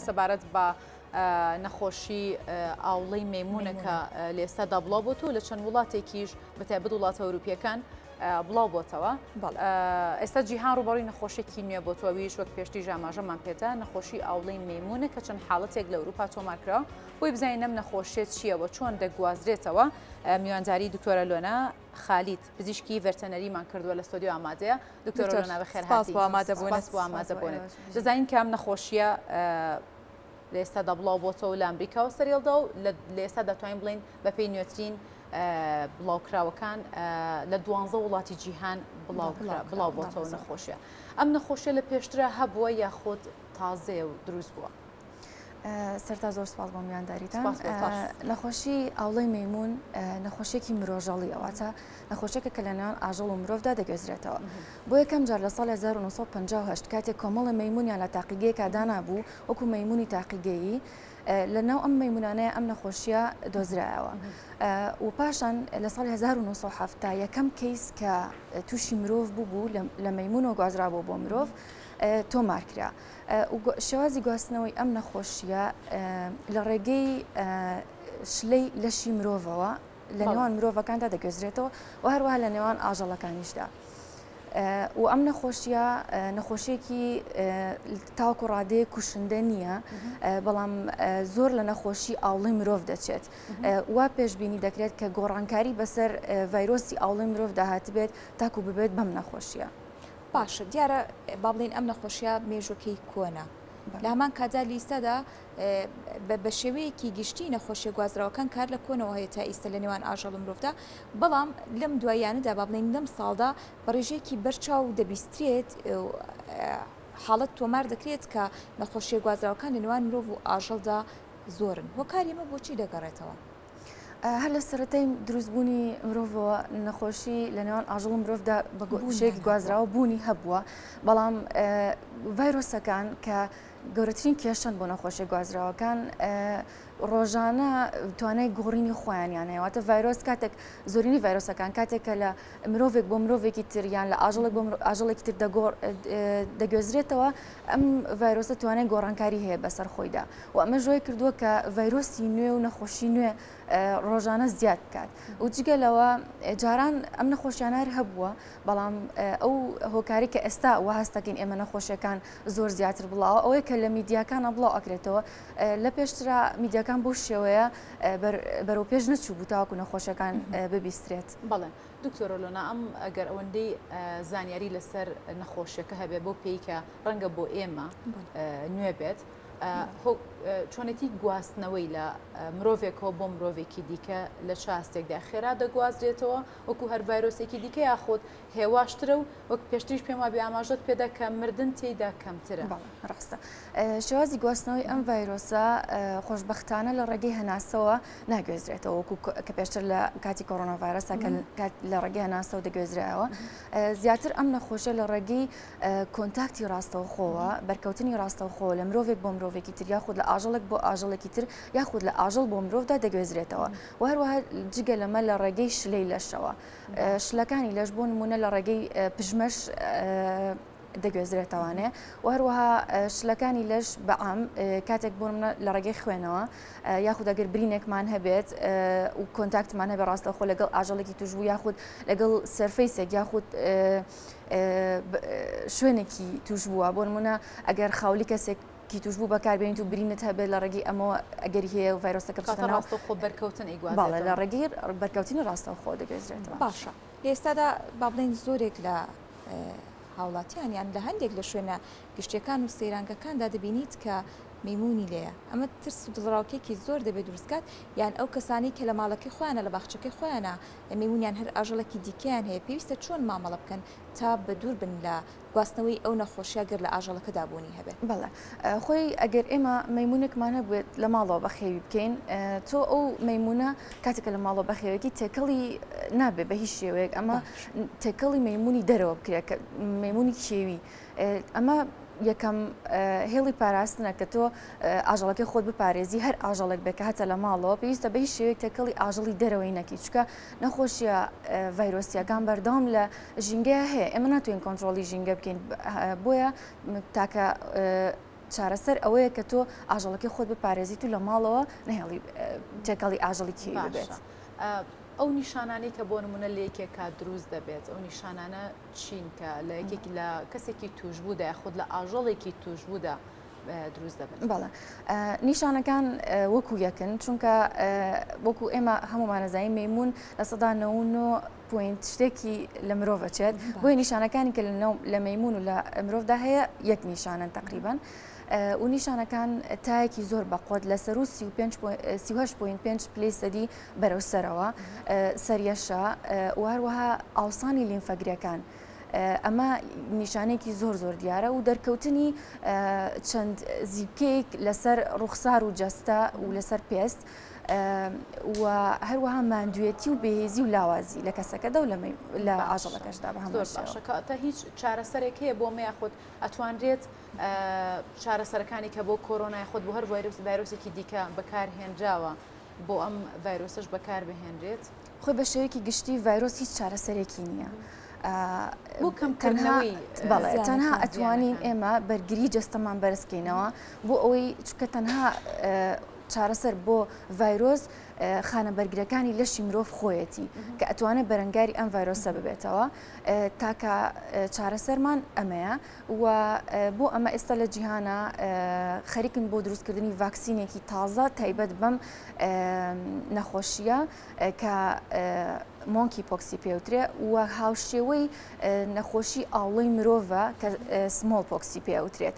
سەبارەت بە نەخۆشی ئاوڵەی مەیمونە کە لە ئێستادا بڵاو بۆتەوە لە چەند وڵاتێکیش بە تایبەت وڵاتە ئەوروپیەکان بڵاو بۆتەوە. ئێستا جیهان ڕووبەڕووی نەخۆشیێکی نوێ بۆتەوە ئەویش وەک پێشتریش ئاماژەمان پێدا نەخۆشی ئاوڵەی مەیمونە کە چەند حاڵەتێک لە ئەوروپا تۆمار کراوە. بۆی بزانین ئەم نەخۆشیە چییە و چۆن دەگوازرێتەوە میوانداری دکتۆرە لۆنا خالید پزیشکی ڤێرتەنەریمان کردووە لە ستۆدیۆ ئامادەیە. دکتۆرە لۆنا بەخێر هاتی. سپاس بۆ ئامادەبوونت. دەزانین کە ئەم نەخۆشیە لە ئێستادا بڵاو بۆتەوە لە ئەمریکاوە سەریڵدا و لە ئێستا دەتوانین بڵێین بەپێی نوێترین بڵاوکراوەکان لە دوانزە وڵاتی جیهان بڵاو بۆتەوە نەخۆشیە. ئەم نەخۆشیە لە پێشترا هەبووە یاخود تازەیە و دروست بووە؟ سەرتا زۆر سپاس بۆ میوانداریتان. نەخۆشی ئاوڵەی مەیمون نەخۆشیێکی مرۆژەڵی ئەواتە نەخۆشیەکە کە لە نێوان ئاژەڵ و مرۆڤدا دەگوێزرێتەوە. بۆ یەکەم جار لە ساڵی 1958 کاتێک کۆمەڵە مەیمونیان لە تاقیگەیەکا دانابوو وەکو مەیمونی تاقیگەیی لە ناو ئەم مەیمونانەیە ئەم نەخۆشیە دۆزرایەوە و پاشان لە ساڵی 1970 یەکەم کەیس کە تووشی مرۆڤ بوو بوو لە مەیمونەوە گوازرابوو بۆ مرۆڤ تۆمار کرا. شێوازی گواستنەوەی ئەم نەخۆشییە لە ڕێگەی شلەی لەشی مرۆڤەوە لە نێوان مرۆڤەکاندا دەگوێزرێتەوە و هەروەها لە نێوان ئاژەڵەکانیشدا. و ئەم نەخۆشیە نەخۆشیێکی تاوەکو ڕادەیە کوشندە نییە بەڵام زۆر لە نەخۆشی ئاوڵی مرۆڤ دەچێت وا پێشببینی دەکرێت کە گۆڕانکاری بەسەر ڤایرۆسی ئاوڵی مرۆڤ داهاتبێت تاکو ببێت بەم نەخۆشیە. باشە دیارە با بڵێین ئەم نەخۆشیە مێژوەکەی کۆنە لە هەمان کاتدا لیستەدا بە شێوەیەکی گشتی نەخۆشیە گوازراوەکان کار لە کۆنەوە هەیە تا ئیستا لە نێوان ئاژەڵ و مرۆڤدا بەڵام لەم دواییانەدا با بڵێین لەم ساڵدا بە ڕێژەیەکی بەرچاو دەبیسترێت حاڵەت تۆمار دەکرێت کە نەخۆشیە گوازراوەکان لە نێوان مرۆڤ و ئاژەڵدا زۆرن هۆکاری ئەمە بۆچی دەگەڕێتەوە؟ هەر لە سەرەتای دروستبوونی مرۆڤەوە نەخۆشی لە نێوان ئاژەڵ و مرۆڤدا بە شێوەیەکی گوازراوە بوونی هەبووە، بەڵام ڤایرۆسەکان کە گەورەترین کێشەن بۆ نەخۆشی گوازراوەکان ڕۆژانە توانای گۆڕینی خۆیانیان هەیە واتە ڤایرۆس کاتێک زۆرینەی ڤایرۆسەکان کاتێک کە لە مرۆڤێک بۆ مرۆڤێکی تر یان لە ئاژەڵێک بۆ ئاژەڵێکی تر دەگوێزرێتەوە ئەم ڤایرۆسە توانای گۆڕانکاری هەیە بەسەر خۆیدا و ئەمەش وای کردووە کە ڤایرۆسی نوێ و نەخۆشی نوێ ڕۆژانە زیاد بکات و جگە لەوە جاران ئەم نەخۆشیانە هەر هەبووە بەڵام ئەو هۆکاری کە ئێستا وا هەست دەکەین ئێمە نەخۆشیەکان زۆر زیاتر بڵاوە ئەوەیە کە لە میدیاکانە بڵاو ئەکرێتەوە لە پێشترا میدیاکان بەو شێوەیە بەرەو پێش نەچوو بوو تاوەکو نەخۆشیەکان ببیسترێت. بەڵێ دکتۆرە لۆنا ئەم ئەگەر ئەوەندەی زانیاری لەسەر نەخۆشیەکە هەبێ بۆ پێی کە ڕەنگە بۆ ئێمە نوێ بێت چۆنێتی گواستنەوەی لە مرۆڤێکەوە بۆ مرۆڤێکی دیکە لە چ ئاستێکدا خێرا دەگوازرێتەوە وەکو هەر ڤایرۆسێکی دیکە یاخود هێواشترە و وەک پێشتریش پێم وابێ ئاماژەت پێدا کە مردن تێیدا کەمترە. بەڵێ ڕاستە. شێوازی گواستنەوەی ئەم ڤایرۆسە خۆشبەختانە لە ڕێگەی هەناسەوە ناگوێزرێتەوە وەکو کە پێشتر لە کاتی کۆرۆنا ڤایرۆسا کە لە ڕێگەی هەناسەوە دەگوێزرایەوە زیاتر ئەم نەخۆشیە لە ڕێگەی کۆنتاکتی ڕاستەوخۆوە، بەرکەوتنی ڕاستەوخۆ لە مرۆڤێک بۆ مرۆڤێکی تر یاخود لە ئاژەڵێک بۆ ئاژەڵێکی تر یاخود لە ئاژەڵ بۆ مرۆڤدا دەگوێزرێتەوە و هەروەها جگە لەمە لە ڕێگەی شلەی لەشەوە شلەکانی لەش بۆ نمونە لە ڕێگەی پژمەش دەگوێزرێتەوانێ و هەروەها شلەکانی لەش بەعام کاتێک بۆ منە لە ڕێگەی خوێنەوە یاخود ئەگەر برینێکمان هەبێت و کۆنتاکتمان هەبێت ڕاستەوخۆ لەگەڵ ئاژەڵێکی توشبوو یاخود لەگەڵ surface ێک یاخود شوێنێکی توش بووە بۆ نمونە ئەگەر خاولی کەسێک کی توش بوو بەکاربێنیت و برینت هەبێت لە ڕێگەی ئەمەوە ئەگەری هەیە و ڤایرۆسەکە بچێتە ناو ڕاستەوخۆ بەرکەوتن ئەیگوازێتەوە. بەڵێ لە ڕێگەی بەرکەوتنی ڕاستەوخۆ دەگوێزرێتەوە. باشە لە ئێستادا با بڵێین زۆرێک لە هاوڵاتیان یان لە هەندێک لە شوێنە گشتیەکان و سەیرانگەکاندا دەبینیت کە مەیمونی لێیە ئەمە ترس و دڵەڕاوکێکی زۆر دەبێت دروستکات یان ئەو کەسانەی کە لە ماڵەکەی خۆیانە لە باخچەکەی خۆیانە مەیمون یان هەر ئاژەڵێکی دیکەیان هەیە پێویستە چۆن مامەڵە بکەن تا بەدوور بن لە گواستنەوەی ئەو نەخۆشیە گەر لە ئاژەڵەکەدا بوونی هەبێت؟ بەڵێ خۆی ئەگەر ئێمە مەیمونێکمان هەبێت لە ماڵەوە بەخێوی بکەین تۆ ئەو مەیمونە کاتێک لە ماڵەوە بەخێوێکی تێکەڵی نابێ بە هیچ شێوەیەک ئەمە تێکەڵی مەیمونی دەرەوە بکرێت کە مەیمونی کێوی ئەمە یەکەم هێڵی پاراستنە کە تۆ ئاژەڵەکەی خۆت بپارێزی هەر ئاژەڵێک بێت کە هەتە لە ماڵەوە پێویستە بە هیچ شێوەیەک تێکەڵی ئاژەڵی دەرەوەی نەکەی چونکە نەخۆشیە ڤایرۆسیەکان بەردەوام لە ژینگەیە هەیە ئێمە ناتوانین کۆنترۆڵی ژینگە بکەین بۆیە تاکە چارەسەر ئەوەیە کە تۆ ئاژەڵەکەی خۆت بپارێزیت و لە ماڵەوە نەهێڵی تێکەڵی ئاژەڵی کێوی ببێت. ئەو نیشانانەی کە بۆ نمونە لە یەکێکا دروست دەبێت ئەو نیشانانە چین کە لە یەکێک لە کەسێکی توشبوودا یاخود لە ئاژەڵێکی توشبوودا دروست دەبن؟ بەڵێ نیشانەکان وەکو یەکن چونکە وەکو ئێمە هەمومانەزانین مەیمون 99% point شتێکی لە مرۆڤ ئەچێت بۆیە نیشانەکانی کە لە مەیمون و لە مرۆڤدا هەیە یەک نیشانن تقریبان و نیشانەکان تایەکی زۆر بەقوت لە سەر و 38.5 پلەی سەدی بەرەو سەرەوە سەریەشە و هەروەها ئاوسانی لیمفەگرەکان. ئەمە نیشانێکی زۆر زۆر دیارە و دەرکەوتنی چەند زیپکەیەک لەسەر ڕوخسار و جەستە و لەسەر پێست و هەروەها ماندوێتی و بێهێزی و لاوازی لە کەسەکەدا و لە ئاژەڵەکەشدا بە هەمان شێوە. زۆر باشە کەواتە هیچ چارەسەرێک هەیە بۆ ئەمە یاخود ئەتوانرێت چارەسەرەکانی کە بۆ کۆرۆنا یاخود بۆ هەر ڤایرۆسێکی دیکە بەکارهێنراوە بۆ ئەم ڤایرۆسەش بەکاربهێنرێت؟ خۆی بە شێوەیەکی گشتی ڤایرۆس هیچ چارەسەرێکی نییە. بۆ کەمکردنەوەی بەڵێ تەنها ئەتوانین ئێمە بەرگری جەستەمان بەرزکەینەوە بۆ ئەوەی چونکە تەنها چارەسەر بۆ ڤایرۆس خانە بەرگرەکانی لەشی مرۆڤ خۆیەتی کە ئەتوانێت بەرەنگاری ئەم ڤایرۆسە ببێتەوە تاکە چارەسەرمان ئەمەیە و بۆ ئەمە ئێستا لە جیهانە خەریکن بۆ دروستکردنی ڤاکسینێکی تازە تایبەت بەم نەخۆشیە کە monkeypox ی پێوترێ و هاوشێوەی نەخۆشی ئاوڵەی مرۆڤە کە smallpox ی پێوترێت.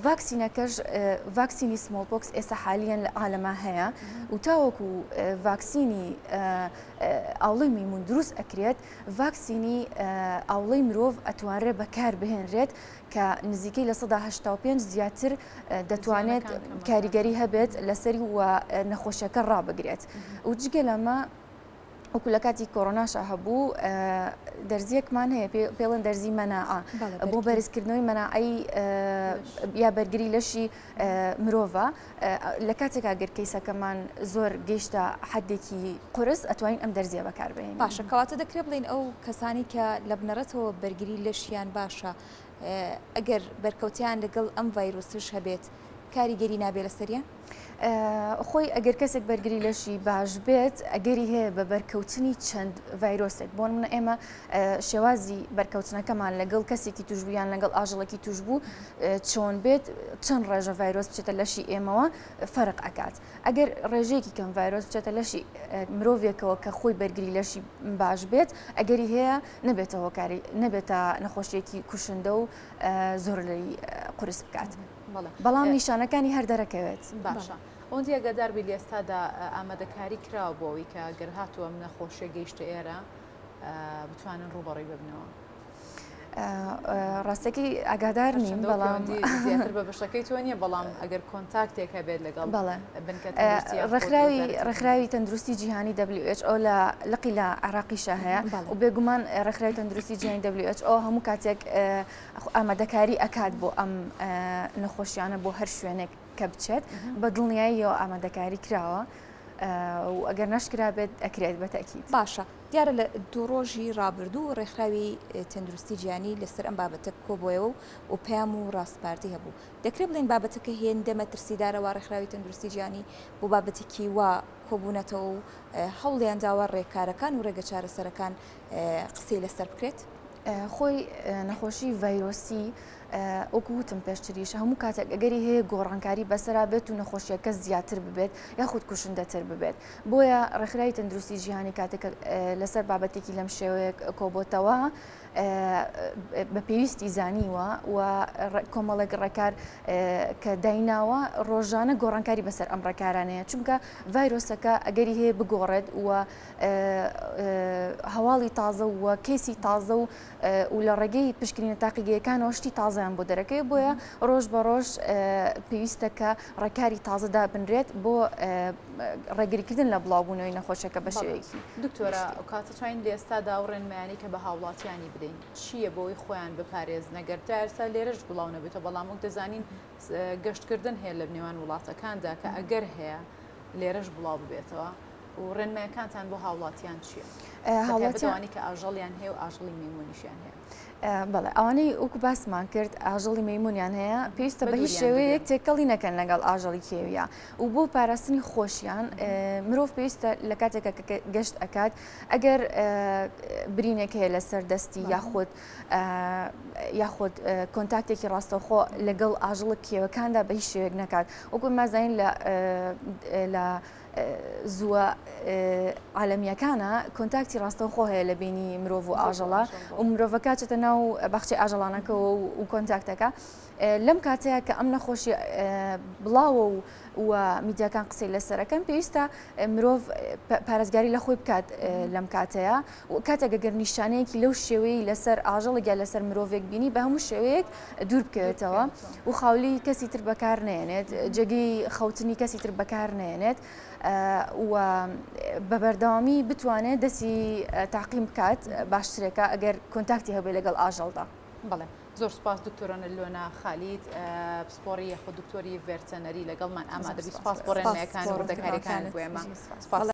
ڤاکسینەکەش ڤاکسینی smallpox ئێستا حالیەن لە عالەما هەیە و تاوەکو ڤاکسینی ئاوڵەی مەیمون دروست ئەکرێت ڤاکسینی ئاوڵەی مرۆڤ ئەتوانرێت بەکار بهێنرێت کە نزیکەی 85% زیاتر دەتوانێت کاریگەری هەبێت لەسەری و نەخۆشیەکە ڕابگرێت و جگە لەمە وەکو لە کاتی کۆرۆناشا هەبوو دەرزیەکمان هەیە پێڵێن دەرزی مەناعە بۆ بەرزکردنەوەی مەناعەی یا بەرگری لەشی مرۆڤە لە کاتێکا گەر کەیسەکەمان زۆر گەیشتە حدێکی قرس ئەتوانین ئەم دەرزیە بەکاربێنین. باشە کەواتە دەکرێت بڵین ئەو کەسانی کە لە بنەڕەتەوە بەرگری لەشیان باشە ئەگەر بەرکەوتیان لەگەڵ ئەم ڤایرۆسش هەبێت کاریگەری نابێت لەسەریان؟ خۆی ئەگەر کەسێک بەرگری لەشی باش بێت ئەگەری هەیە بە بەرکەوتنی چەند ڤایرۆسێک بۆ نمونە ئێمە شێوازی بەرکەوتنەکەمان لەگەڵ کەسێکی توشبوو یان لەگەڵ ئاژەڵێکی توشبوو چۆن بێت چەند ڕێژە ڤایرۆس بچێتە لەشی ئێمەوە فەرق ئەکات ئەگەر ڕێژەیەکی کەم ڤایرۆس بچێتە لەشی مرۆڤێکەوە کە خۆی بەرگری لەشی باش بێت ئەگەری هەیە نەبێتە هۆکاری نەبێتە نەخۆشیەکی کوشندە و زۆر لەی قورس بکات. بەڵام نیشانەکانی هەر دەرەکەوێت. باشە ئەوەندی ئاگادار بی لە ئێستادا ئامادەکاری کراوە بۆ ئەوەی کە گەر هاتوو ئەم نەخۆشیە گەیشتە ئێرە بتوانن ڕووبەڕووی ببنەوە؟ ڕاستەکەی ئاگادار نیم بەڵام زیاتر بە بەشەکەی تۆ نییە بەڵام ئەگەر contact ێک هەبێت لەگەڵ بنکە ڕێکخراوی ڕێکخراوی تەندروستی جیهانی WHO لە لقی لە عێراقیشە هەیە و بێگومان ڕێکخراوی تەندروستی جیهانی WHO هەموو کاتێک ئامادەکاری ئەکات بۆ ئەم نەخۆشیانە بۆ هەر شوێنێک کە بچێت بە دڵنیاییەوە ئامادەکاری کراوە و ئەگەر نەشکرابێت ئەکرێت بە تەکید. باشە دیارە لە دوو ڕۆژی ڕابردوو ڕێکخراوی تەندروستی جیهانی لەسەر ئەم بابەتە کۆبۆیەوە و پەیام و ڕاسپاردەی هەبوو دەکرێت بڵێین بابەتەکە هێندە مەترسیدارە وا ڕێکخراوی تەندروستی جیهانی بۆ بابەتێکی وا کۆبوونەتەوە و هەوڵیان داوە ڕێکارەکان و ڕێگە چارەسەرەکان قسەی لەسەر بکرێت؟ خۆی نەخۆشی ڤایرۆسی وەکو وتم پێشتریش هەموو کاتێک ئەگەری هەیە گۆڕانکاری بەسەرا بێت و نەخۆشیەکە زیاتر ببێت یاخود کوشندەتر ببێت بۆیە ڕێکخراوی تەندروستی جیهانی کاتێک لەسەر بابەتێکی لەم شێوەیە کۆبۆتەوە بە پێویستی زانیوە و کۆمەڵێک ڕێکار کە دایناوە ڕۆژانە گۆڕانکاری بەسەر ئەم ڕێکارانەیە چونکە ڤایرۆسەکە ئەگەری هەیە بگۆڕێت و هەواڵی تازە و کەیسی تازە و و لە ڕێگەی پشکنینە تاقیگەیەکانەوە شتی تازەیان بۆ دەرەکەوێت بۆیە ڕۆژ بە ڕۆژ پێویستە کە ڕێکاری تازە دابنرێت بۆ ڕێگریکردن لە بڵاوبوونەوەی نەخۆشیەکە بە شێوەیەکی دکتۆرە ئەوکاتە توانین لە ئێستادا ئەو ڕێنمایانەی کە بە هاوڵاتیانی بدەین چییە بۆ ئەوەی خۆیان بپارێزن ئەگەر تا ئێستا لێرەش بڵاو نەبێتەوە بەڵام وەک دەزانین گەشتکردن هەیە لە نێوان وڵاتەکاندا کە ئەگەر هەیە لێرەش بڵاو ببێتەوە. و ڕێنمایەکانتان بۆ هاوڵاتیان چییە؟ هاوڵاتیانی کە ئاژەڵیان هەیە و ئاژەڵی مەیمونیشیان هەیە. بەڵێ ئەوانەی وەکو باسمان کرد ئاژەڵی مەیمونیان هەیە پێویستە بە هیچ شێوەیەک تێکەڵی نەکەن لەگەڵ ئاژەڵی کێویە و بۆ پاراستنی خۆشیان مرۆڤ پێویستە لە کاتێکە کە گەشت ئەکات ئەگەر برینێک هەیە لەسەر دەستی یاخود یاخود کۆنتاکتێکی ڕاستەوخۆ لەگەڵ ئاژەڵە کێوەکاندا بە هیچ شێوەیەک نەکات وەکو مازانین لە لە زووە عالەمیەکانە کۆنتاکتی ڕاستەوخۆ هەیە لە بینی مرۆڤ و ئاژەڵە و مرۆڤەکە چێتە ناو باخچەی ئاژەڵانەکەەوە و کۆنتاکتەکە لەم کاتەیە کە ئەم نەخۆشی بڵاوە و و میدیاکان قسەی لەسەرەکەن پێویستە مرۆڤ پارێزگاری لە خۆی بکات لەم کاتەیە و کاتێک گەر نیشانەیەکی لەو شێوەی لەسەر ئاژەڵێک یا لەسەر مرۆڤێک بینی بە هەموو شێوەیەک دوور بکەوێتەوە و خاولی کەسی تر بەکار نێنێت جێگەی خەوتنی کەسی تر بەکار نێنێت و بە بەردەوامی بتوانێت دەستی تاقیم بکات باشترێکە ئەگەر کۆنتاکتی هەبێت لەگەڵ ئاژەڵدا. بەڵێ زۆر سوپاس دکتۆرە لۆنا خالید پسپۆڕی یاخود دکتۆری ڤێرتەنەری لەگەڵمان ئامادەبی سوپاس بۆ ڕێنمایەکان و وردەکاریەکانت بۆ ئێمە سوپاس.